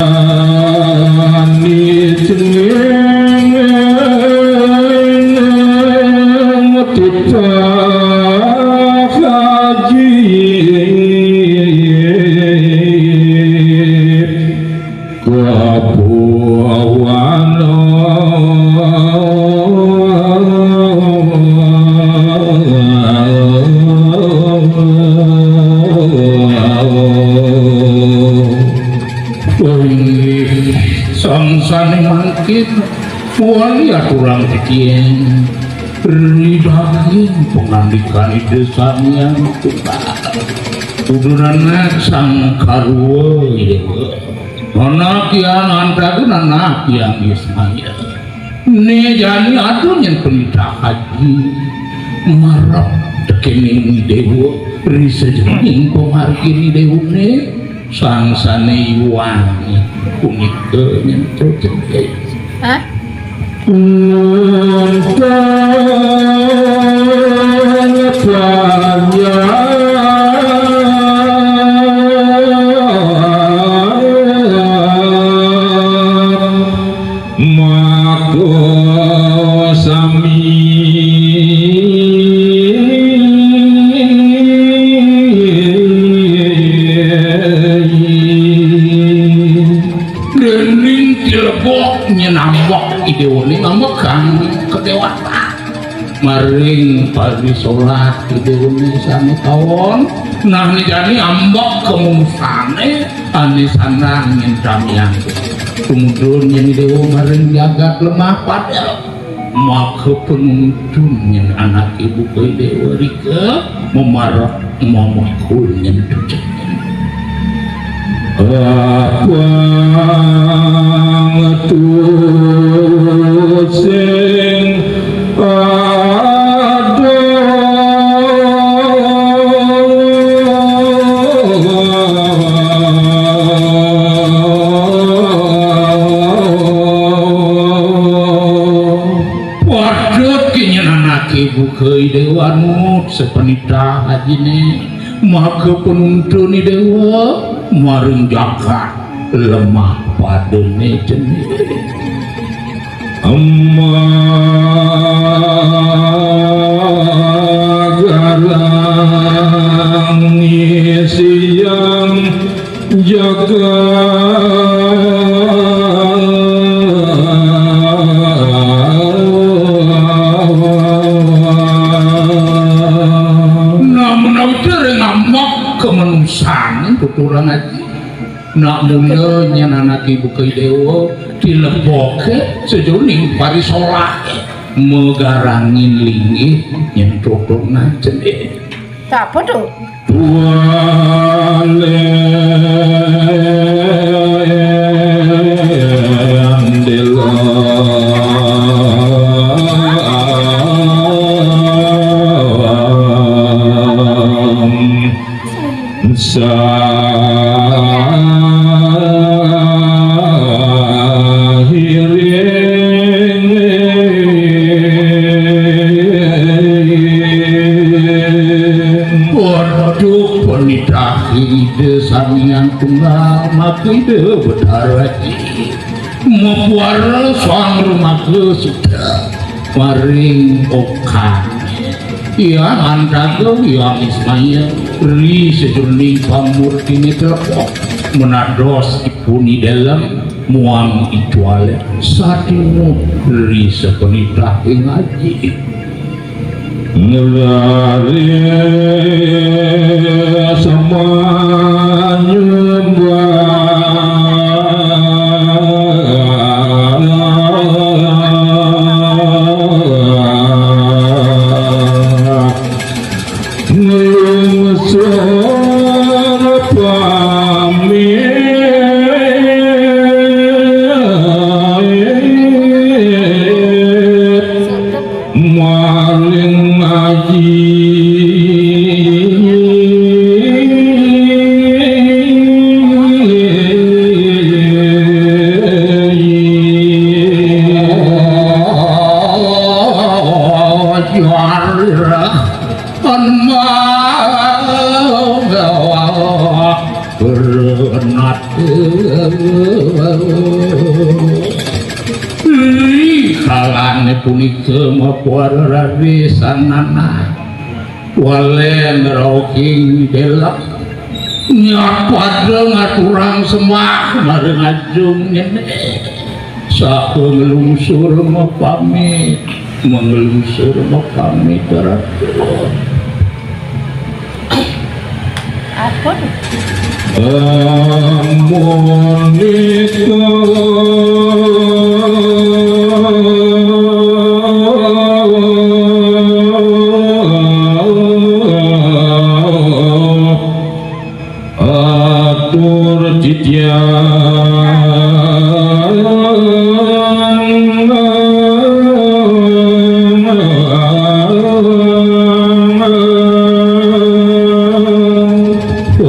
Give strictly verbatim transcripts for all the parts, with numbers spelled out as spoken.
Ani cengeng titah haji kabawana. Inggih, sangsane mangkin wali aturang titiang ridaging pangandikan Ida Sang Hyang Tunggal. Udunanak Sang Karwa Dewa. Anak yang antagun anak yang Ismaya. Ne jani aduh nyen penitah haji marep tekening dewa ri sajeroning pamargin dewane. Sangsane iwang punika nyentuk cendek. Hah? Untung panjang maka sami. Dening cilebok nyen ambek idewane ngambegang kedewatan. Maring parisolah idewane sami tawon. Nah, ne jani ambek kemunsane ane sandang nyen tamiang. Tumudun nyen idewa maring jagat lemah pada. Maka penuntun nyen anake buka idewa rika memarek mamekul nyen tucek. Apang tu sing ada. Padhet kenyen anake buka idewa nut sepenitah ajine, maka penuntun idewa maring jagat lemah padane jene. Ema garang ngisiang jagat. Nah, menawi ring ambek kamanusan tuturang aji. Nak mula nyen anake buka idewa, dileboke sajeroning parisolah, magarangin linggih nyen tuturang aji. Sapa to? Walendela. Sahiring. Waduh, penitah Ida Sang Hyang Tunggal, maka Ida Betara Aji. Mapuara sang rumaga suda maring okan. Hyang Antaga, Hyang Ismaya, ri sajeroning pamurtine telepok. Menados ipun i dalem muang i tuale. Satinut ri sapenitah ing aji. Ngelari samanyumbang. Nglungsur pamit. Maling aji. Anma. Berenat. Ih, kalane punika mapuara raris sanana. Walen rauking delek nyapada ngaturang sembah marang ajeng ngene. Saha nglungsur mapamit, manglungsur mapamit, Ratu. Ampun. Amunika atur titiang.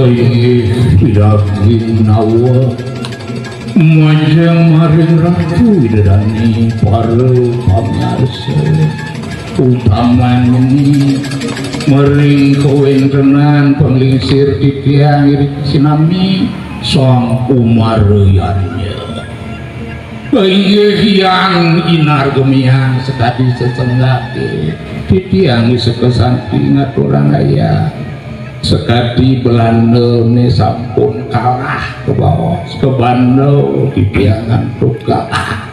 Inggih, pinaginawa majeng maring Ratu Ida Dane para pamirsa. Utamane maring kawentenan panglingsir titiang iri sinami Sang Umarayanya. Inggih, Hyang Inargemiang sakadi sesenggake titiang Wiseka Santi ngaturang ayah. Sakadi Belandane sampun kalah kebaos, kebanda titiang antuk kalah.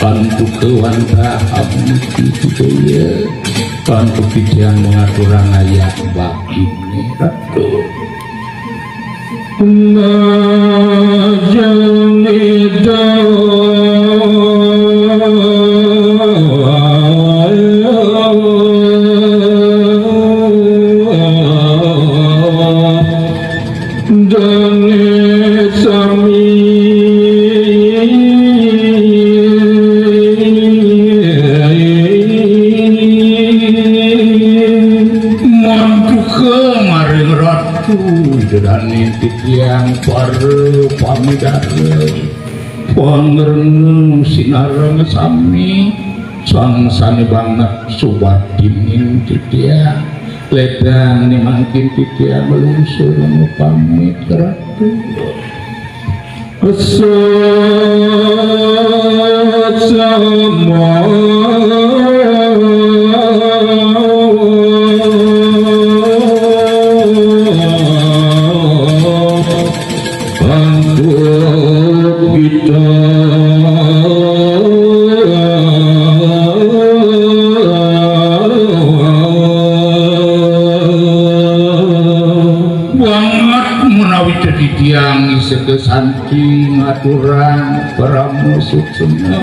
Antuk kewantah abdi titiang. Antuk titiang mangaturang ayah bakti. Ratu. Majeng Ida. Dane sami. Mantuka maring Ratu Ida Dane titiang para pamidara. Pangrengu sinareng sami, sang sane banget subatining titiang. Ledang ni mangkin titiang nglungsur pamit, Ratu. Sat sama. Antuk kita. Banget menawi titiang Wiseka Santi ngaturang parama suksma.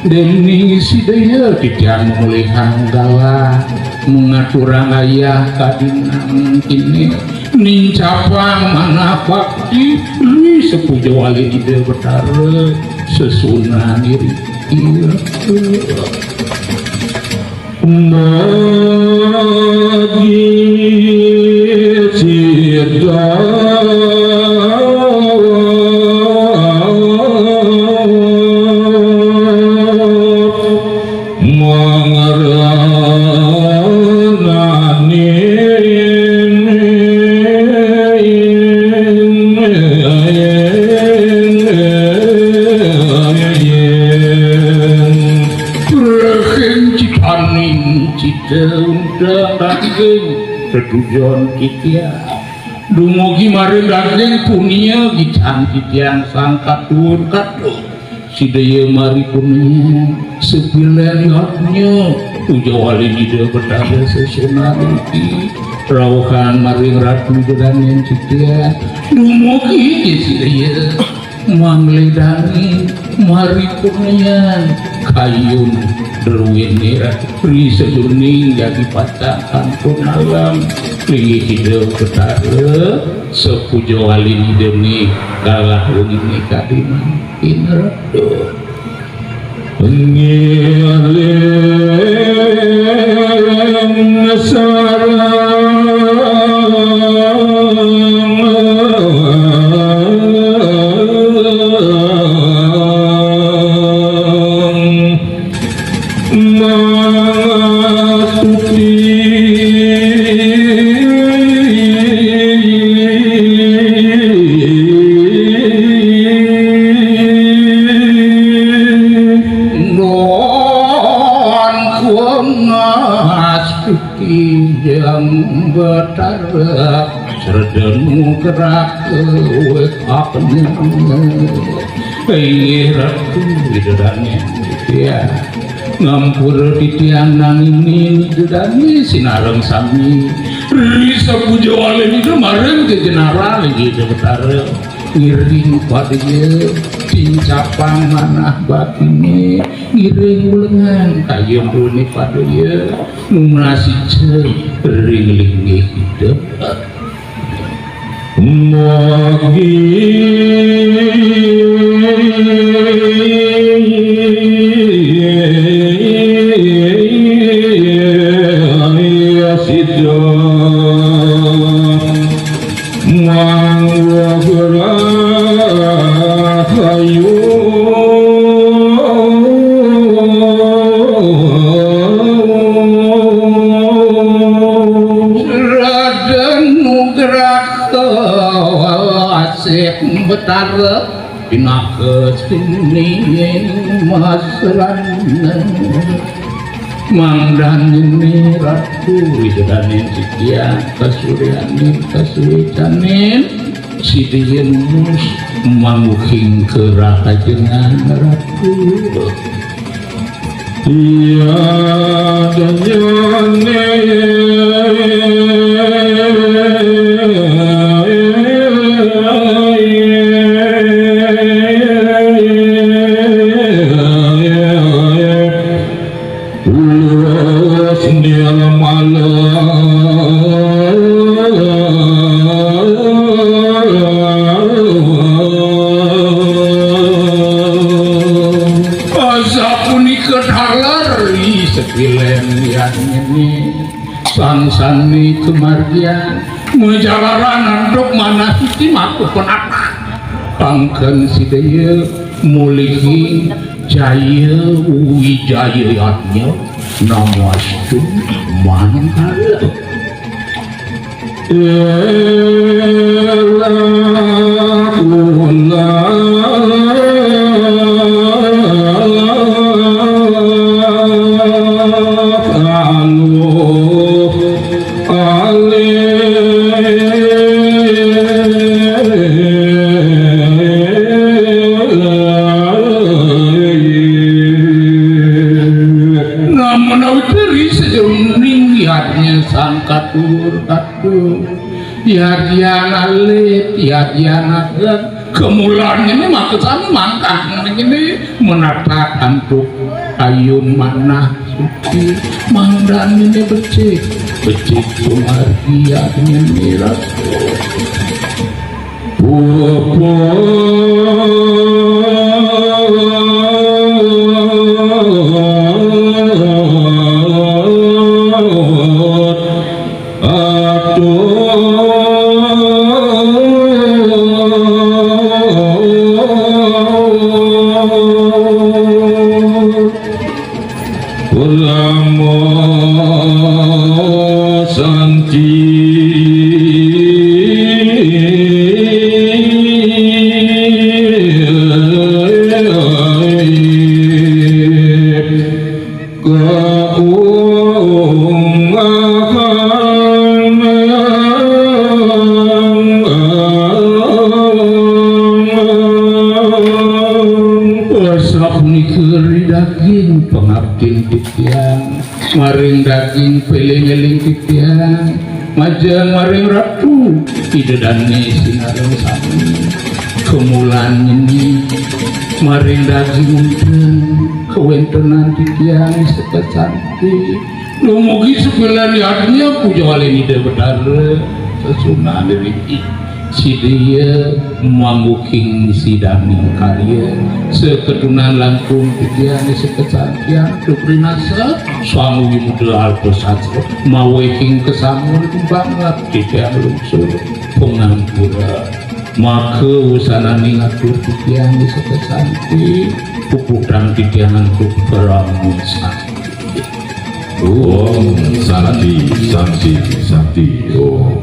Dene sidaya titiang mulihang galah ngaturang ayah kadinang kene nincapang manah bakti ri sapuja wali Ida Betara sesuunan iriki. Magi sida mangrananing Rahing citaning cita undang daging tetujon titiang. Dumugi maring daging punia gicang titiang sang katur katur. Sidaya mari punia sepilen yadnya puja wali Ida Betara sesuunan iriki. Rauhan maring Ratu Ida Dane titiang. Dumugi sidaya mangledangi mari punian kayun druwene ri seduning jagi pacang kantun alam. Linggih Ida Betara sapuja wali Ida ni galah wengi kadi mangkin, Ratu. Ngiring sareng mangatuti. Kijang Betara sredenu gerak wekapne. Inggih Ratu Ida Dane, ya, ngampura titiang nanging Ida Dane sinareng sami. Risa puja walih Ida marang Jejenara inggih Ida Betara. Ngiring padaya tincapang manah bakine, ngiring ulengan kayun rune padaya, nunas ica ring linggih Ida. Mogi sida manggrahayu. Raden Nugraha asih Betara pinaka sining masrana. Mangdane Ratu wijedaning titiang kasuryaning kasuwicaning sida yen mus manguking kerahajengan Ratu. Iya danyane Luas nirmala. Asapunika taler ri sekilen yadnyane. Sangsane kamargian, majalaran antuk manah suci maka penatah. Pangken sidaya mulihi jaya wijaya yadnya. Namastu manggala. Ela kula aluh alih. Nah, menawi teri sejeroning yadnya sang katur katu. Yadyan alit, yadyan ageng, kemulan ini maka sami mangkah ini menatap antuk ayun manah suci. Mangdan ini becik, becik sumargi yadnya mirat. Puput atur. Puramo Santi. Kaungahan. Sapunika ri daging pangabdin titiang, maring daging peling-eling titiang, majeng maring Ratu Ida Dane sinareng sami. Kemulan nyeni maring daging wonten kawentenan titiang sekesanti. Dumugi sepilan yadnya puja walih Ida Betara. Sesuunan niki sidaya mangguking sidaning karya. Seketunan langkung titiang sekesantian duprinasa swamu wimuda alpa sastra mawehing kesamun banget titiang lungsur pangampura. Maka wusananing atur titiang sekesanti puputang titiang antuk parama santi. Om Santi, Santi, Santi, Om.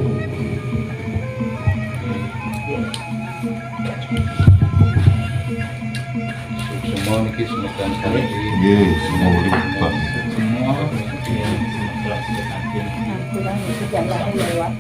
Semua niki semeton santi. Nggih, semua ulik, Pak. Semua. Nah, kurang itu jalan lewat.